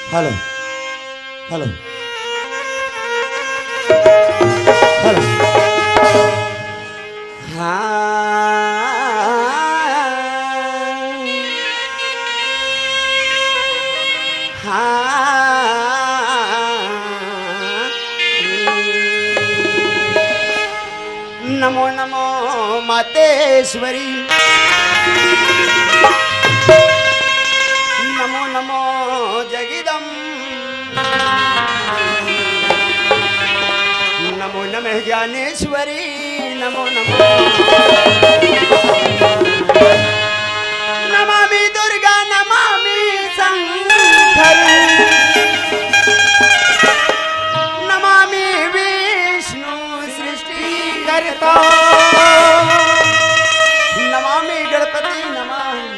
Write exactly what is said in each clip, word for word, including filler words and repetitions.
Hello, hello, hello. हाँ, हाँ। नमो नमो मातेश्वरी, नमो नमो जगदम्ब, नमो नमः ज्ञानेश्वरी, नमो नमो। नमामि दुर्गा, नमामि शंकर, नमामि विष्णु सृष्टिकर्ता। नमामि गणपति, नमामि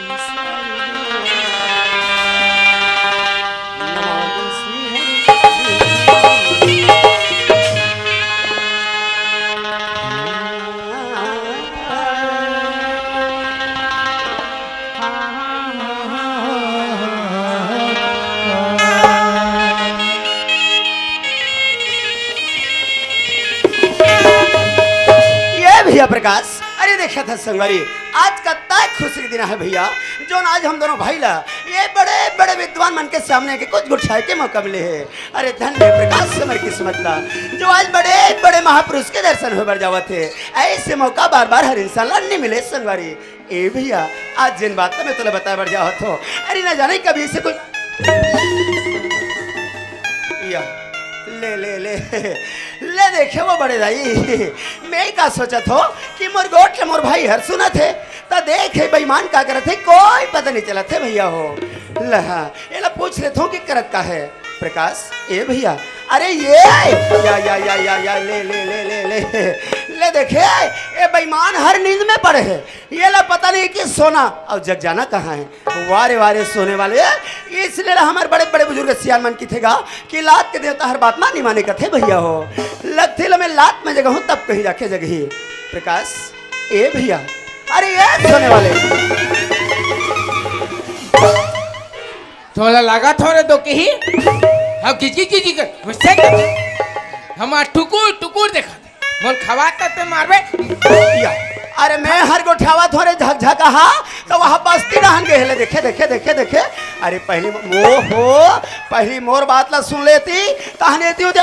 ये भैया प्रकाश, अरे देखा था संगवारी, आज कत्ता खुशी के दिन है भैया, जो आज हम दोनों भाई ला ये बड़े बड़े विद्वान मन के सामने के कुछ गुठाए के मौका मिले है। अरे धन्य प्रकाश हमर किस्मत ला, जो आज बड़े बड़े महापुरुष के दर्शन होए बर जावत है। ऐसे मौका बार बार हर इंसान ला नहीं मिले संगवारी। ए भैया, आज जिन बात ला मैं तोला बताए बर जावत हो, अरे ना जाने कभी से कुछ या, ले, ले, ले, ले देखे वो बड़े दाई, मैं का सोचत हो कि मोर गोठ ले मोर भाई हर सुनत है, त देख हे बेईमान का करत है, कोई पता नहीं चलत है भैया हो। लहा, एला पूछ लेत हो कि करत का है प्रकाश, ए भैया, अरे ये, या, या, या, या, या, ले, ले, ले, ले, ले, ले देखे, ए बेईमान हर नींद में पड़े है, ये ला पता नहीं कि सोना और जग जाना कहाँ है। वारे वारे सोने वाले, इसलिए हमारे बड़े बड़े बुजुर्ग सियान मन किथे गा कि लात के देवता हर बात मा नहीं माने कथे भैया हो। लगथे ल मैं लात में जगहूँ तब कहीं जाके जगही। प्रकाश, ए भैया, अरे ये सोने वाले। थोड़ा लगा थोड़े दो कही। हम किचकी किचकी कर, गुस्से कर। हमार टुकुर टुकुर देखा। मोन खवात ते मारबे। या, अरे मैं हर गोठावत हो रे झकझकाहा, त वहाँ बस्ती डहन गे हेले, देखे, देखे, देखे, देखे। अरे पहली मो-, हो, पहली मोर बात ला सुन लेती, तहन एती होते।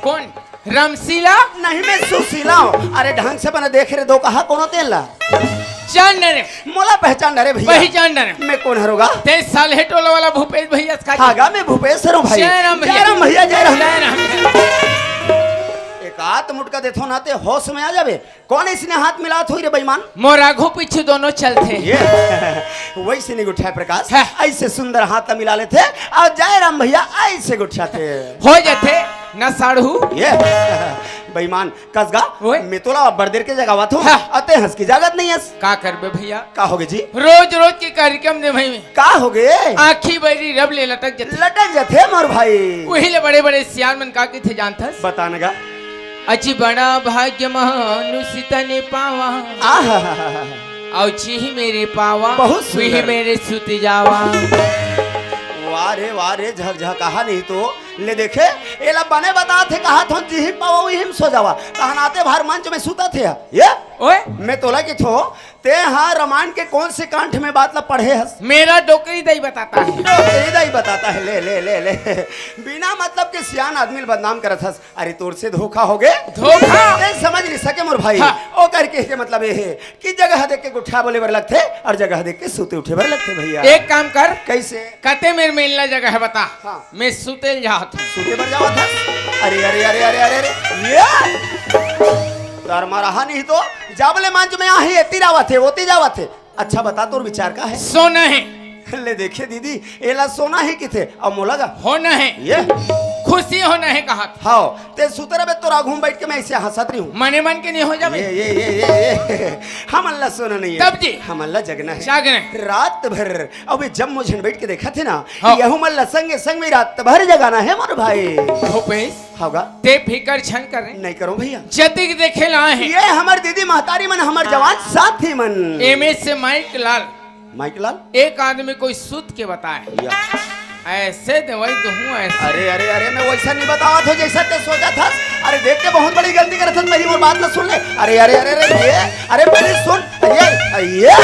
कौन? रमशीला? नहीं, मैं सुशीला हूँ। अरे ढंग से बना देख रे, दो कहा कोनो तेन ला। जान न रे। मोला पहचान न रे भैया। पहचान न रे। मैं कौन हरोगा? ते साले टोला वाला भूपेश भैया का। हाँ गा, मैं भूपेश हरों भाई। जय राम भैया। जय राम भैया, जय राम। जय राम। एक आत मुटका देथो ना ते होश में आ जाबे। कौन इसने हाथ मिलात होई रे बेईमान? मोर आघू पीछू दोनों चलथे। ये वैसे नहीं गुठाए प्रकाश, हाँ। ऐसे सुंदर हाथ मिला लेथे और जय राम भैया ऐसे गुठाथे। हो जाथे ना साढ़ू। ये बेईमान कसगा, ओए। मैं तोला अब्बड़ देर के जगावत हूँ, हाँ। अते हंस की जागत नहीं हस। का करबे भैया? का होगे जी? रोज रोज के कार्यक्रम दे भाई में। का होगे? आँखी बैरी रब ले लटक जाथे। लटक जाथे मोर भाई। वही ले बड़े बड़े सियान मन का किथे जानथस? बतान गा। अजी बड़ा भाग्य मानुष तने पावा। आहा। अउ जिही मेरे पावा, बहुत सुंदर। वही मेरे सुत जावा। वाह रे, वाह रे, झकझकाहा नहीं तो। ले देखे, एला बने बतात हे, कहा थोन जिही पावा, वही में सो जावा। तहन आते भार मंच में सुतत हे। ये? ओए? मैं तोला किथों, ते हा रामायण के कौन से कांड में बात ला पढ़े हस? मेरा डोकरी दाई बताता है। डोकरी दाई बताता है, ले, ले, ले, ले। बिना मतलब के सियान आदमी ल बदनाम करत हस। अरे तोर से धोखा होगे। धोखा? ते समझ नहीं सके मोर भाई। हाँ। ओकर कहे के मतलब ये है कि जगह देख के गुठा बोले बर लगथे और जगह देख के सूते उठे बर लगथे भैया। एक काम कर। कैसे? कते मेर मेलना जगह है बता। हाँ। मैं सूते ल जात हूँ। सूते बर जावत हस? अरे, अरे, अरे, अरे, अरे, अरे, ये? तार मारा हा नहीं तो, जब ले मंच में आही, एती रावत हे, ओती जावत हे। अच्छा बता, तोर विचार का है? सोना है। ले देखे दीदी, एला सोना ही किथे, अब मोला गा? होना है। ये? खुशी होना है कहा था। हाव, ते सुत रहे बे, तोर आगू में बैठ के मैं ऐसे हंसत रही हूँ। मने मन के नहीं हो जावे। ये, ये, ये, ये, ये। हमन ला सोना नहीं है। तब जी। हमन ला जगना है। जागना है। रात भर। अब ये जब मुझे बैठ के देखा थे ना, हाँ। यहू मन ला संगे संग में रात भर जगाना है मोर भाई। भूपेश, होगा। ते फिकर झन करे। नहीं करो भैया। जतिक देखे ला है। ये हमर दीदी महतारी मन, हमर जवान साथी मन। एमे से माइक लाल। माइक लाल? एक आदमी कोई सूत के बताए। या। ऐसे दवाई दूँ, ऐसे। अरे, अरे, अरे, मैं वैसा नहीं बतावत हो जैसा ते सोचा था। अरे, देख के बहुत बड़ी गलती करत हस, पहली मोर बात तो सुन ले। अरे, अरे, अरे, अरे, ये, अरे, पहले सुन, ये, ये,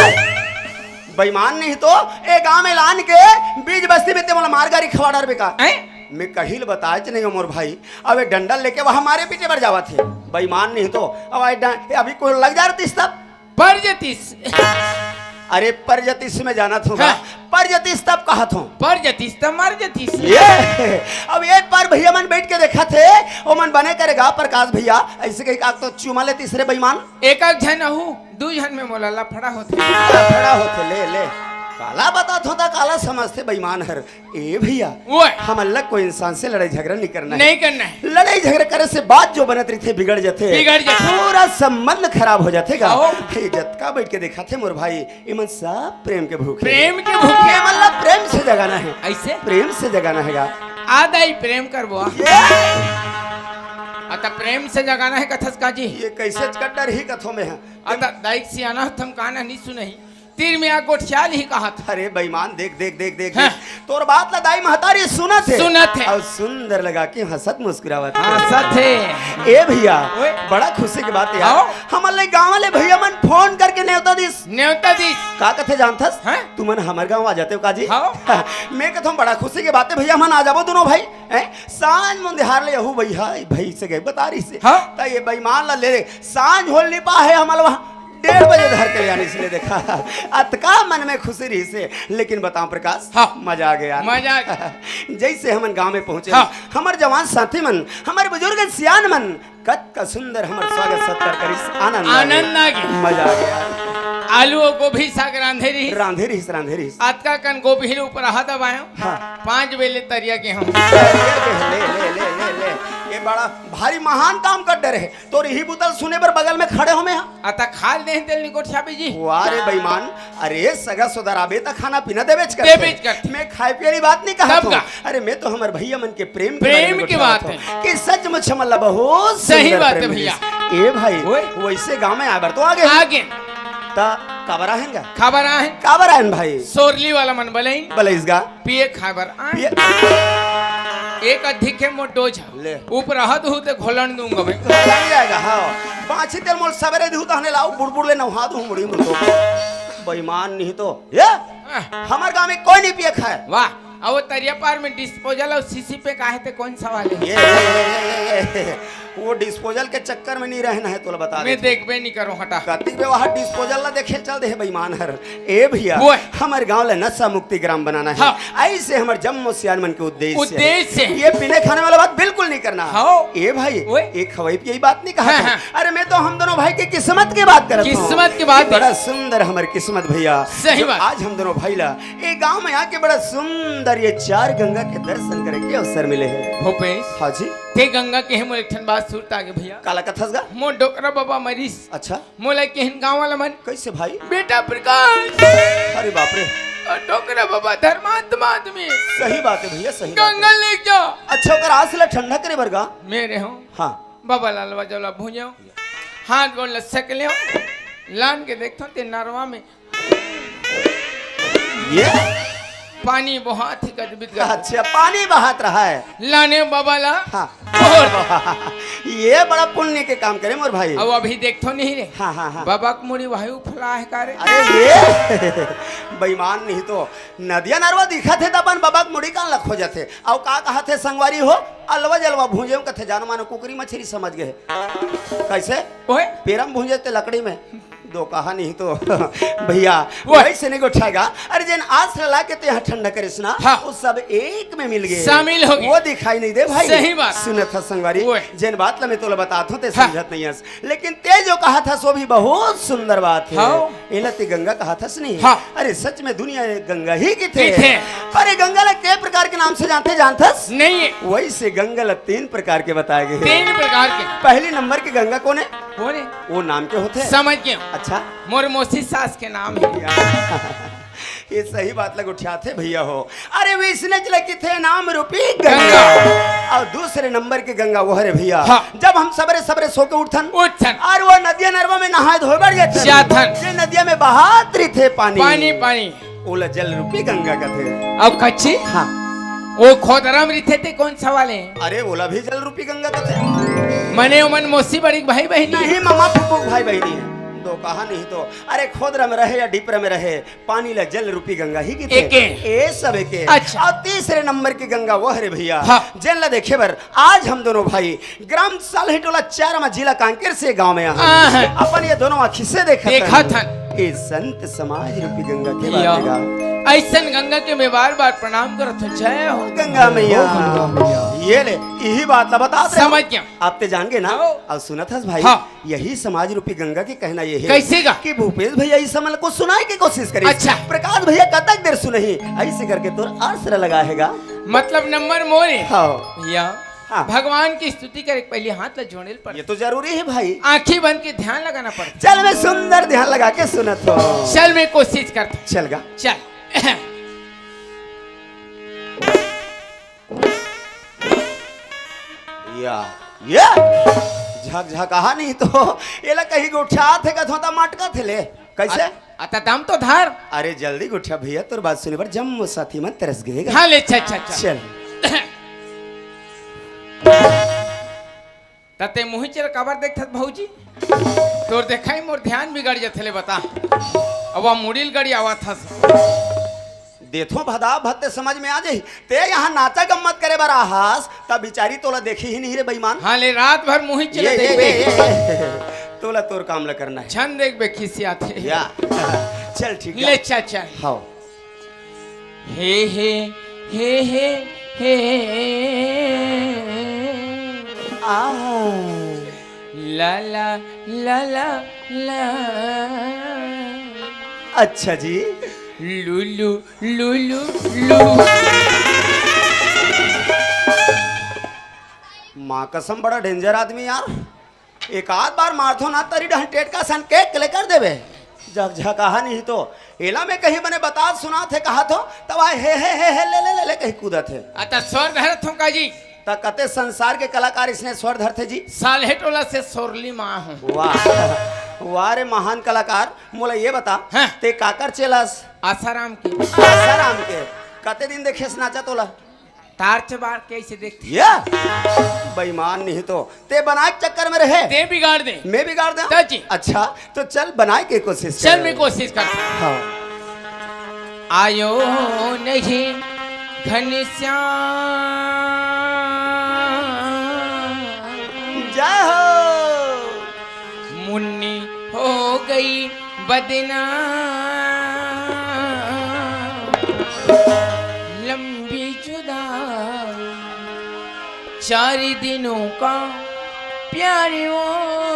बेईमान नहीं तो, ए गांव में लान के बीच बस्ती में ते मोला मार गारी खवा डरबे का? हैं? मैं कहिल बताए च नहीं हो मोर भाई, अब ये डंडल लेके वहां मारे पीटे बर जावत हे, बेईमान नहीं तो। अब आए डं-, अभी कोई लग जा रही तब। पर जतीस। अरे, पर जतीस में जाना था। हाँ। पर जतीस तब कहा था। पर जतीस तब मर जतीस। ये, अब ये पर भैया मन बैठ के देखा थे, वो मन बने करेगा प्रकाश भैया, ऐसे कही का तो चूमा ले तीसरे बेईमान। एक एक झन अहू, दू झन में मोला लफड़ा होथे। लफड़ा होथे, ले, ले। काला बता थो ता काला समझते बेईमान हर। ए भैया, ओए। हमन ला कोई इंसान से लड़ाई झगड़ा नहीं करना है। नहीं करना है। लड़ाई झगड़ा करे से बात जो बनत रहिथे, बिगड़ जथे। बिगड़ जथे। पूरा संबंध खराब हो जाथे गा। आओ। हे, जतका बैठ के देखा थे मोर भाई, इमन सब प्रेम के भूखे। प्रेम के भूखे। इमन ला प्रेम से जगाना है। ऐसे? प्रेम से जगाना है गा। आ दाई प्रेम करबो। ये। आ त प्रेम से जगाना है कथस का जी। ये कैसे कड्डर ही कथो में है। आ त दाई सियाना थम काना नहीं सुनही। तीर में आ गोठियाल ही कहा था। अरे बेईमान, देख, देख, देख, देख, हाँ। देख। तोर बात ला दाई महतारी सुनत हे। सुनत हे। और सुंदर लगा के हंसत मुस्कुरावत हे। हंसत हे। ए भैया, ओए। बड़ा खुशी की बात है यार। हाँ। हमर ले गांव वाले भैया मन फोन करके नेवता दिस। नेवता दिस। का कथे जानथस? हाँ। तुमन हमर गांव आ जाते हो का जी? हाँ। मैं कथों बड़ा खुशी की बात है भैया, हमन आ जाबो दोनों भाई। हैं? सांझ मुंदिहार ले यहू भैया, भाई से गए बता रही से। हाँ। त ये बेईमान ला ले, सांझ होल नहीं पा है हमल वहाँ। डेढ़ बजे धर के ले आने से ले देखा। अतका मन में खुशी रही से, लेकिन बताओ प्रकाश, हाँ। मजा आ गया। मजा आ गया। जैसे हमन गांव में पहुंचे, हाँ। हमर जवान साथी मन, हमर बुजुर्ग सियान मन, कतका सुंदर हमर स्वागत सत्कार करिस, आनंद आ गया। आनंद आ गया। मजा आ गया। आलू और गोभी साग रांधे रही। रांधे रही, रांधे रही। अतका कन गोभी ले ऊपर हाथ दबायो। हाँ। पाँच बेले तरिया के हम। ले, ले, ले, ले, ले, ले। ये बड़ा भारी महान काम कर डरे है। तोर इही बुतल सुने बर बगल में खड़े हो में हा। अता खाल देह तेल निकोट छापी जी। वाह रे बेईमान, अरे सगा सोदर आबे त खाना पीना देबेच करथे। देबेच करथे। मैं खाए पिए वाली बात नहीं कहा तब था। का? अरे मैं तो हमर भैया मन के प्रेम के प्रेम बारे में की बात बतावत है। हूँ कि सचमुच हमन ला बहुत सही सुंदर बात प्रेम है भैया। मिलिस। ए भाई, ओए। वैसे गांव में आए बर तो आ गए। आ गए। त काबर आएन गा? काबर आएन? काबर आएन भाई? सोरली वाला मन बलई। बलईस गा। पिए खाए बर आए। पिए। एक अधिक है मोर डोज। ले। ऊपर हाथ हूँ ते घोलन दूंगा भाई। लग जाएगा, हाँ। बाछी तेल मोल सवेरे दिहू तहने लाओ, बुड़बुड़ ले नहा दूँ मुड़ी में तो। बेईमान नहीं तो। ये? हाँ। हमर गांव में कोई नहीं पिए खाए। वाह, अब वो तरिया पार में डिस्पोजल और सीसी पे काहे ते कौन सवाल है? ये, ये, ये, ये, ये। वो डिस्पोजल के चक्कर में नहीं रहना है, तोला बता मैं दे। देखबे नहीं करो, हटा। कतिक बे वहाँ डिस्पोजल ला देखे चल दे है बेईमान हर। ए भैया, वो है। हमर गांव ला नशा मुक्ति ग्राम बनाना है। हाँ। ऐसे हमर जम्मो सियान मन के उद्देश्य है। उद्देश्य है। ये पीने खाने वाला बात बिल्कुल नहीं करना। हाँ। ए भाई, ओए। एक खवाई पियाई बात नहीं कहा हाँ, था। हाँ। अरे मैं तो हम दोनों भाई की किस्मत की बात करत हूँ। किस्मत की बात है। बड़ा सुंदर हमर किस्मत भैया। सही जो बात। आज हम दोनों भाई ला ये गांव में आके बड़ा सुंदर ये चार गंगा के दर्शन करे के अवसर मिले है। भूपेश। हाँ जी। ते गंगा के है मोर एक ठन बात सुरता आगे भैया। काला कथस गा? मोर डोकरा बाबा मरीस। अच्छा। मोला केहन गांव वाला मन। कैसे भाई? बेटा प्रकाश। अरे बाप रे। और डोकरा बाबा धर्मात्मा आदमी। सही बात है भैया, सही बात है। गंगा ले जा। अच्छा, ओकर आस ला ठंडा करे बर गा? मेरे हो। हाँ। बाबा लालवा जला भूंजो। हाथ गोड़ ला सेक ले। लान के देखथो ते नरवा में। ये? पानी बहुत ही गजबित गजबित। अच्छा, पानी बहात रहा है। लाने बाबा ला। हाँ। और ये बड़ा पुण्य के काम करे मोर भाई। अब अभी देखथो नहीं रे। हाँ, हाँ, हाँ। बाबा के मुड़ी वही उफला है का रे? अरे ये बेईमान नहीं तो नदिया नरवा दिखत है त अपन बाबा के मुड़ी कान ला खोजत है। अउ का कहत है संगवारी हो, अलवा जलवा भूंजे कथे जान मानो कुकरी मछरी समझ गए। कैसे? ओए। पेरम भूंजे ते लकड़ी में। दो कहा नहीं तो भैया, वो वैसे नहीं गोठाएगा। अरे जेन आस ला के ते यहाँ ठंडा करिस ना, हाँ। वो सब एक में मिल गए। शामिल हो गए। वो दिखाई नहीं दे भाई। सही बात। सुनत हस संगवारी, वो है। जेन बात ला मैं तोला बतात हूँ, ते हाँ। समझत नहीं हस। लेकिन ते जो कहा था, सो भी बहुत सुंदर बात है। हाँ। एला ते गंगा कहाथस नहीं? हाँ। अरे सच में दुनिया ये गंगा ही किथे। किथे? अरे गंगा ला के प्रकार के नाम से जानथे, जानथस? नहीं। वैसे गंगा ला तीन प्रकार के बताए गए हे। तीन प्रकार के। पहली नंबर के गंगा कोन हे? कोन हे? वो नाम के होथे? समझ गेंव। अच्छा। मोर मौसी सास के नाम हे। ये सही बात ला गोठियाथे भैया हो। अरे वैसने च ला किथे नाम रूपी गंगा। गंगा। अउ दूसरे नंबर के गंगा वो हरे भैया। हाँ। जब हम सबरे सबरे सो के उठथन। उठथन। अउ वो नदिया नरवा में नहाए धोए बर जाथन। जाथन। जे नदिया में बहात रहिथे पानी। पानी, पानी। ओला जल रूपी गंगा कथे। अउ कच्ची? हाँ। वो खोदरा में रहिथे ते कोन सवाल हे? अरे ओला भी जल रूपी गंगा कथे। मने ओमन मौसी बड़ी भाई बहिनी? नहीं, ममा फूफू भाई बहिनी हे। दो कहा नहीं तो। अरे खोदरा में रहे या डिपरा में रहे, पानी ला जल रूपी गंगा ही किथे। एके। ए सब एके। अच्छा। अउ तीसरे नंबर के गंगा वो हरे भैया, हाँ। जेन ला देखे बर आज हम दोनों भाई ग्राम सालही टोला चारमा जिला कांकेर से गांव में आए। हाँ, हाँ। अपन ये दोनों आँखी से देखत देखत हन। हन। ये संत समाज रूपी गंगा के या। बात हे गा। अइसन गंगा के मैं बार बार प्रणाम करत हूँ। जय हो गंगा मैया। गंगा मैया। ये ले, यही बात ला बतात रहे। समझ गेंव। आप ते जान गे ना? हाँ। अउ सुनत हस भाई? हाँ। यही समाज रूपी गंगा के कहना ये हे। कइसे गा? कि भूपेश भैया इस हमन को सुनाए के कोशिश करिस। अच्छा। प्रकाश भैया कतक देर सुनही, अइसे करके तोर आसरा लगा हे गा। मतलब नंबर मोरे। हाँ। या। हाँ। भगवान की स्तुति करे के पहले हाथ ला जोड़े ल पड़थे। ये तो जरूरी हे भाई। आँखी बंद के ध्यान लगाना पड़थे। चल मैं सुंदर ध्यान लगा के सुनत हूँ। चल मैं कोशिश करत हूँ। चल गा। चल। या, या। झकझकाहा नहीं तो, एला कहीं गोठियाथे कथों त मटकथे ले। कइसे? अ-, अता दम तो धर। अरे जल्दी गोठिया भैया, तोर बात सुने बर जम्मो साथी मन तरस गे गा। हाँ ले, अच्छा, अच्छा, अच्छा। चल। त ते मुही चेर काबर देखथस भौजी? तोर देखाई मोर ध्यान बिगड़ जथे ले बता। अब वो मुड़ी ल गड़ी आवत हस। देथो भदा भत्ते समझ में आ जाही। ते यहाँ नाचा गम्मत करे बर आहस, त बिचारी तोला देखी ही नहीं रे बेईमान। हाँ ले, रात भर मुही चेर ये, ये, देखबे। ये, ये, ये। तोला तोर काम ला करना हे। झन देखबे खिसियाथे। या। चल ठीक हे। ले, चल, चल। हाँ। हे, हे, हे, हे, हे। आ। ला, ला, ला, ला, ला। अच्छा जी। लू, लू, लू, लू, लू। माँ कसम, बड़ा डेंजर आदमी यार। एक आध बार मारथो ना, तरी डहन टेटका सन के कले कर देबे। झकझकाहा नहीं तो। एला मैं कहीं बने बतात सुनाथे कहाथों, तब आए हे, हे, हे, हे, ले, ले, ले, ले कहीं कूदत हे। अता स्वर धरत हूँ का जी? त कते संसार के कलाकार इसने स्वर धरथे जी? साल्हे टोला से सोरली माँ हूँ। वाह, वाह रे महान कलाकार। मोला ये बता, हाँ। ते काकर चेला अस? आसाराम के। आसाराम के। कते दिन देखेस नाचा तोला? टार्च बार कइसे देखथे? ये? बेईमान नहीं तो। ते बनाए के चक्कर में रहे। ते बिगाड़ दे। मैं बिगाड़ देंव? त जी। अच्छा, तो चल बनाए के कोशिश चल, कर। मैं कोशिश करत हूँ। हाँ। आयो नहीं घनश्याम। जय हो। मुन्नी हो गई बदनाम। लंबी जुदाई, चार दिनों का प्यार वो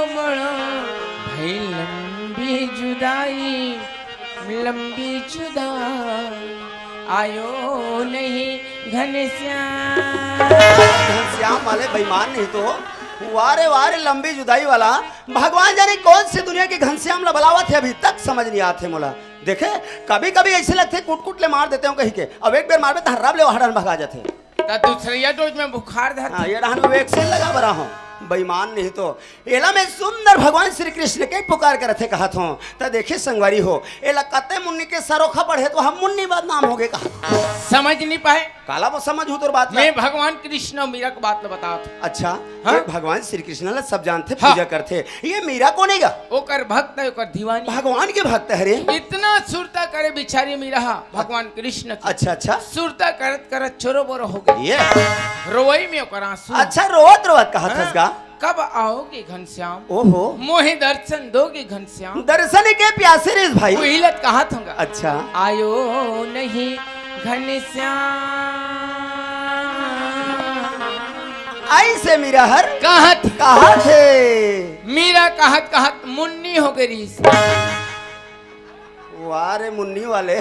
बड़ा। भाई लंबी जुदाई, लंबी जुदाई, आयो नहीं घनश्याम। घनश्याम वाले बेईमान नहीं तो। वारे वारे लंबी जुदाई वाला। भगवान जाने कौन से दुनिया के घनश्याम ला बलावत हे, अभी तक समझ नहीं आत हे मोला। देखे, कभी-कभी ऐसे लगथे कुट-कुट ले मार देते हो कहीं के, अब एक बेर मारबे त हर्राब ले वहाँ डहन भगा जाथे। त दूसरइया डोज में बुखार धरथे। हाँ, ये डहन में वैक्सीन लगा बरा हूँ। बेईमान नहीं तो। एला मैं सुंदर भगवान श्री कृष्ण के पुकार करत हे कहत हूँ। त देखे संगवारी हो, एला कते मुन्नी के सरोखा पढ़े तो हम मुन्नी बदनाम हो गए कहा। समझ नहीं पाए। काला वो समझ हूँ तोर बात ला। मैं भगवान कृष्ण अउ मीरा के बात ला बतात हूँ। अच्छा, हाँ? ये भगवान श्री कृष्ण ला सब जानथे, हाँ। पूजा करथे। ये मीरा कोन हे गा? ओकर भक्त हे, ओकर दीवानी। भगवान के भक्त हरे। इतना सुरता करे बिचारी मीरा हा भगवान कृष्ण के। अच्छा, अच्छा। सुरता करत करत चोरो बोरो हो गई। ये। रोवई में ओकर आंसू। अच्छा, रोवत रोवत कहत हस गा? कब आओगे घनश्याम? ओहो। मोहे दर्शन दोगे घनश्याम? दर्शन के प्यासे रे भाई। उही ल त कहत हूँ गा। अच्छा। आयो नहीं घनश्याम। अइसे मीरा हर कहत। कहत हे। मीरा कहत कहत मुन्नी हो गई रहिस। वाह रे मुन्नी वाले,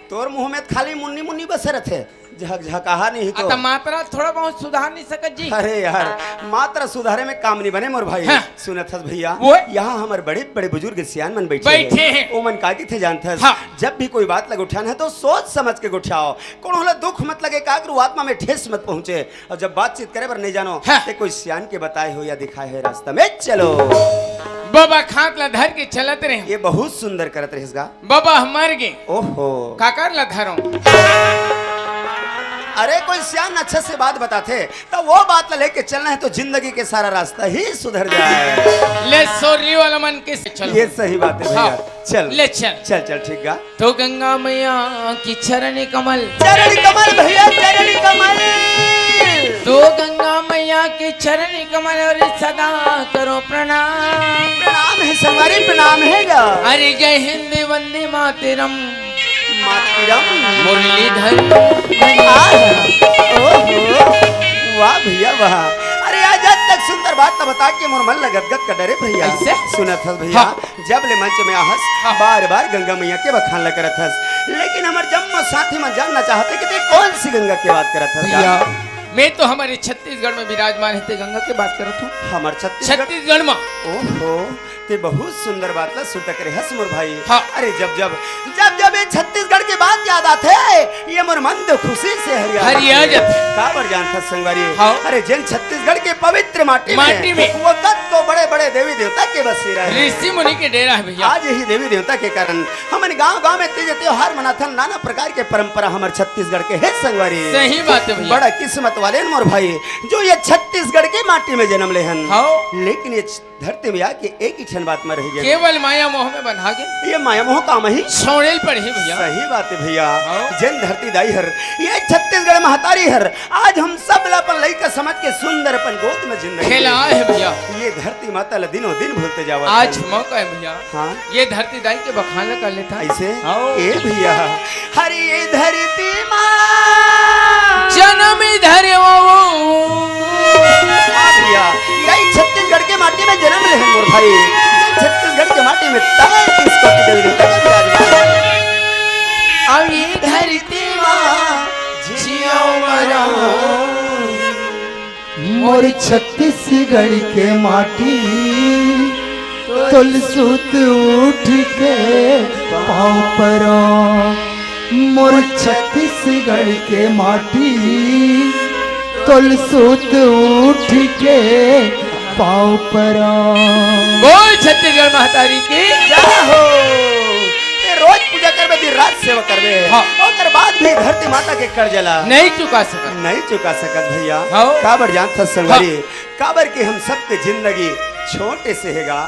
तोर मुंह में खाली मुन्नी मुन्नी बसे रथे, झकझकाहा नहीं अ, तो। त मात्रा थोड़ा बहुत सुधार नहीं सकत जी? अरे यार, मात्रा सुधारे में काम नहीं बने मोर भाई। हाँ। सुनत हस भैया, वो? यहाँ हमर बड़े बड़े बुजुर्ग सियान मन बैठे बैठे हैं। हैं। ओमन का कथे जानत हस? हाँ। जब भी कोई बात ला गोठियाना है तो सोच समझ के गोठियाव। कोनो ला दुख मत लगे, काकरो आत्मा में ठेस मत पहुंचे। अउ जब बातचीत करे बर नहीं जानो, हाँ। ते कोई सियान के बताए हो या दिखाए हो रास्ता में चलो। बाबा खात ला धर के चलत रहे। ये बहुत सुंदर करत रहिस गा। बाबा हम मर गे। ओहो। काकर ला धरो? अरे कोई सियान अच्छा से बात बताथे, त वो बात ला लेके चलना है तो जिंदगी के सारा रास्ता ही सुधर जाए। ले सोरली वाला मन के से चलो। ये सही बात है भैया। हाँ। चल। ले चल। चल, चल, ठीक गा। तो गंगा मैया की चरण कमल। चरण कमल भैया, चरण कमल। तो गंगा मैया की चरण कमल और सदा करो प्रणाम। प्रणाम है संगवारी, प्रणाम है गा। अरे जय हिंद वंदे मातरम। मातरम। मुरलीधर। आहा, ओहो, वाह भैया वाह। अरे आज तक सुंदर बात न बता के मोर मन लगत गत कर डरे भैया। ऐसे? सुनत हस भैया। हाँ। जब ले मंच में आहस, हाँ। बार-बार गंगा मैया के बखान ला करत हस, लेकिन हमर जम्मो साथी मन जानना चाहथे कि ते कौन सी गंगा के बात करत हस भैया, यार? मैं तो हमारे छत्तीसगढ़ में विराजमान है, ते गंगा के बात करत हूँ। हमर छत्तीसगढ़? छत्तीसगढ़ में। ओहो, ते बहुत सुंदर बात ला सुनत करे हस मोर भाई। हाँ। अरे जब जब, जब जब ये छत्तीसगढ़ के बात याद आथे, ये मोर मन तो खुशी से हरिया हरिया जाथे। जाथे। काबर जानत हस संगवारी? हाँ। अरे जेन छत्तीसगढ़ के पवित्र माटी माटी में। में। वो कतको बड़े-बड़े देवी देवता के बसेरा है। ऋषि मुनि के डेरा है भैया। आज यही देवी देवता के कारण हमन गांव-गांव में तीज त्योहार मनाथन, नाना प्रकार के परंपरा हमर छत्तीसगढ़ के है संगवारी। सही बात है भैया। बड़ा किस्मत वाले न मोर भाई, जो ये छत्तीसगढ़ के माटी में जन्म ले हन। हाँ। लेकिन ये धरती में आके एक ही ठन बात में रह गए। केवल माया मोह में बंधा गए। ये माया मोह का मही छोड़े ल पड़ही भैया। सही बात है भैया। हाँ। जेन धरती दाई हर, ये छत्तीसगढ़ महतारी हर, आज हम सब ला अपन लइका समझ के सुंदर अपन गोद में जिंदगी खेला दे। है भैया। ये धरती माता ला दिनों दिन भूलते जावत आज है। मौका है भैया। हाँ। ये धरती दाई के बखान ला कर लेता। ऐसे? हाँ। ए भैया, हर ये धरती माँ। जन्म धरे वो। हाँ भैया, यही छत्तीसगढ़ के माटी में जन्म ले हैं मोर भाई। ये छत्तीसगढ़ के माटी में तैंतीस कोटि देवी देवता के विराजमान है। अब ये धरती माँ जियो मरो। मोर छत्तीसगढ़ के माटी, तोल सुत उठ के पाँव परो। मोर छत्तीसगढ़ के माटी, तोल सुत उठ के पाँव परो। बोल छत्तीसगढ़ महतारी की। जय हो। ते रोज पूजा करबे, दिन रात सेवा करबे। हाँ। ओकर बाद भी धरती माता के कर्जा ला नहीं चुका सकत। नहीं चुका सकत भैया। हाँ। काबर जानत हस संगवारी? हाँ। काबर कि हम सबके जिंदगी छोटे से हेगा,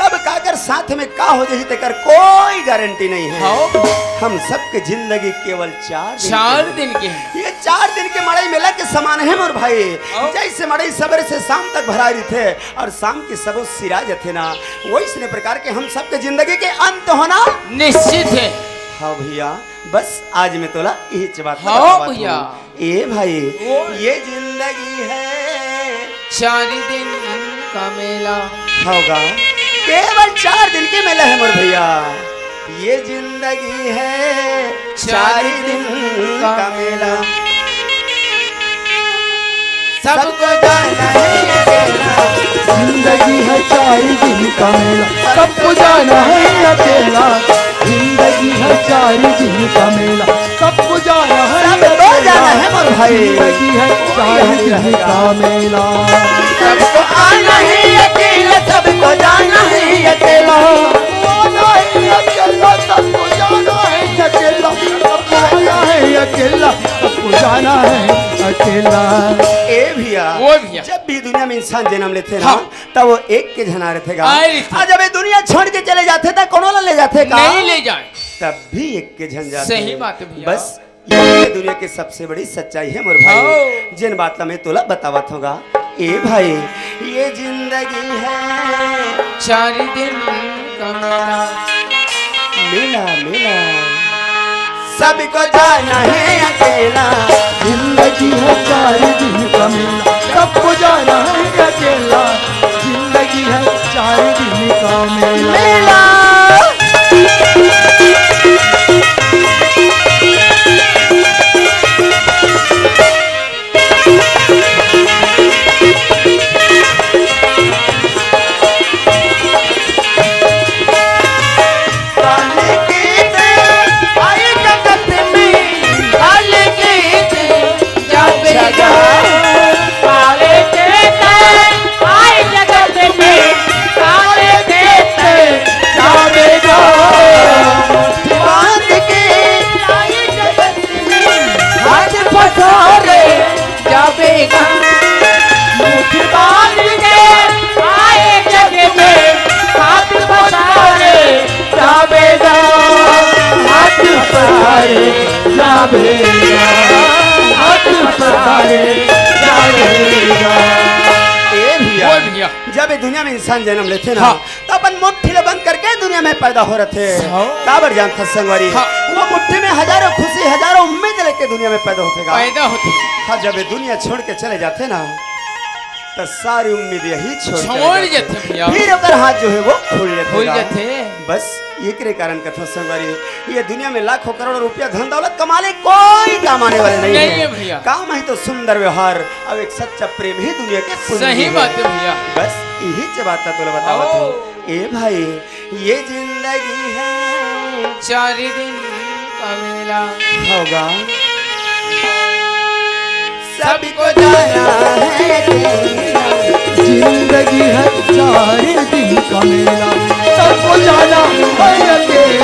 कब काकर साथ में का हो जाही तेकर कोई गारंटी नहीं है। हाँ। हम सबके जिंदगी केवल चार दिन चार के दिन के हैं। ये चार दिन के मड़ई मेला के समान है मोर भाई। हाँ। जैसे मड़ई सबेरे से शाम तक भरा रहिथे और शाम के सबो सिरा जथे ना, वैसने प्रकार के हम सबके जिंदगी के अंत होना निश्चित है। हाँ भैया, बस आज मैं तोला इही बात हाँ बतावत भैया। हूँ। ए भाई, ओ। ये जिंदगी है चार दिन का मेला। होगा, केवल चार दिन के मेला है मोर भैया। ये जिंदगी है चार दिन का मेला। सबको जाना है अकेला। जिंदगी है चार दिन का मेला, सबको जाना है अकेला। जिंदगी है चार दिन का मेला, सबको जाना है सबको अकेला। जाना है मोर भाई। जिंदगी है चार दिन का मेला। सबको आना है अकेला, सबको जाना है अकेला। आना है अकेला, सबको जाना है अकेला। सबको आना है अकेला, सबको जाना है अकेला। ए भैया, ओ भैया। जब भी दुनिया में इंसान जन्म लेथे ना, हाँ। तब वो एक के झना रहिथे गा। आए रहिथे। आ जब ये दुनिया छोड़ के चले जाथे, त कोनो ला ले जाथे का? नहीं ले जाए। तब भी एक के झन जाथे। सही बात है भैया। बस ये दुनिया के सबसे बड़ी सच्चाई है मोर भाई। हाँ। जेन बात ला मैं तोला बतावत हूँ गा। ए भाई, ये जिंदगी है चार दिन का मेला। मेला, मेला। सबको जाना है अकेला। जिंदगी है चार दिन का मेला, सबको जाना है अकेला। जिंदगी है चार दिन का मेला। मेला। बेरा, हाथ पसारे जावेगा। ए भैया, ओए भैया। जब ये दुनिया में इंसान जन्म लेथे ना, हाँ। तो अपन मुट्ठी ले बंद करके दुनिया में पैदा हो रथे। हाँ। काबर जानत हस संगवारी? हाँ। वो मुट्ठी में हजारों खुशी, हजारों उम्मीद लेके दुनिया में पैदा होथे गा। पैदा होथे। हाँ, जब ये दुनिया छोड़ के चले जाथे ना, तो सारी उम्मीद यही छोड़ के छोड़ जाथे। जाथे भैया। फिर ओकर हाथ जो है वो खुल जाथे खुल गा। जाथे। बस एकरे कारण कथों संगवारी, ये दुनिया में लाखों करोड़ों रुपया धन दौलत कमा ले, कोई काम आने वाले नहीं नहीं है। है भैया। काम है तो सुंदर व्यवहार, अब एक सच्चा प्रेम ही दुनिया के पूंजी सही है। बात है भैया। बस यही च बात ला तोला बतावत ओ। हूँ। ए भाई, ये जिंदगी है चार दिन का मेला। होगा, सबको जाना है। जिंदगी है चार दिन का मेला, सबको जाना है अकेला।